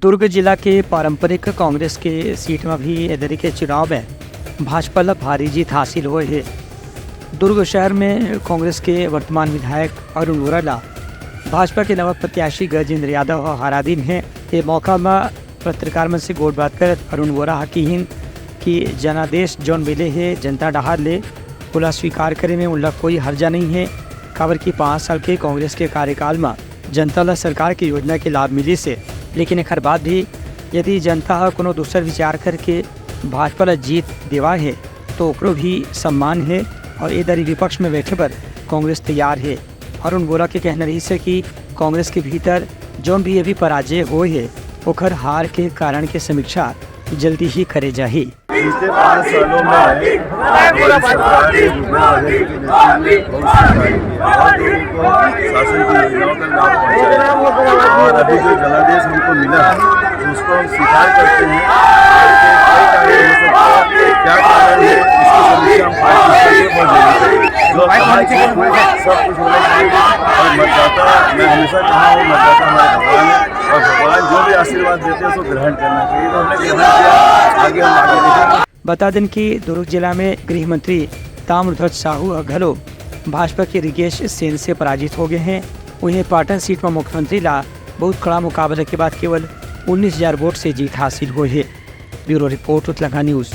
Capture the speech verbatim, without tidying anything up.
दुर्ग जिला के पारंपरिक कांग्रेस के सीट म भी एदरी के चुनाव में भाजपा ल भारी जीत हासिल होए हे। दुर्ग शहर में कांग्रेस के वर्तमान विधायक अरुण वोरा ला भाजपा के नवा प्रत्याशी गजेंद्र यादव ह हरा दिन हे। ए मौका म पत्रकार मन से गोठबात करत अरुण वोरा ह किहिन कि जनादेश जौन मिले हे जनता डहार ले, ओला स्वीकार करे में उनला कोई हर्जा नहीं हे, काबर कि पाँच साल के कांग्रेस के कार्यकाल म जनता ला सरकार के योजना के लाभ मिलिस हे, लेकिन एखर बाद भी यदि जनता ह कोनो दूसर विचार करके भाजपा ला जीत देवाय हे, तो ओकरो भी सम्मान हे और ए दरी विपक्ष में बैठे बर कांग्रेस तैयार हे। अरुण वोरा के कहना रहिस हे कि कांग्रेस के भीतर जौन भी अभी पराजय होए हे, ओखर हार के कारण के समीक्षा जल्दी ही करे जाही। बीते पाँच सालों में हमारी सरकार ने भूपेश बघेल के नेतृत्व में बहुत सी कार्य किए हैं और लोगों को शासन की योजनाओं का लाभ पहुंचाया है। और अभी जो जनादेश हमको मिला है, तो उसको हम स्वीकार करते हैं। आगे कई कार्य हो सकते हैं, क्या कारण है, इसकी समीक्षा हम पार्टी स्तर पर बहुत जरूरी है। जो कहा कि सब कुछ होना चाहिए और मतदाता, मैं हमेशा कहा हूँ, मतदाता हमारे भगवान है और भगवान जो भी आशीर्वाद देते हैं, उसको ग्रहण करना चाहिए। तो हमने ग्रहण किया, आगे हम आगे देखेंगे। बता देन कि दुर्ग जिला में गृह मंत्री ताम्रध्वज साहू ह घलो भाजपा के रिकेश सेन से पराजित हो गए हैं। उन्हें पाटन सीट म मुख्यमंत्री ला बहुत कड़ा मुकाबला के बाद केवल उन्नीस हजार वोट से जीत हासिल हुई है। Bureau report, Utlangha news.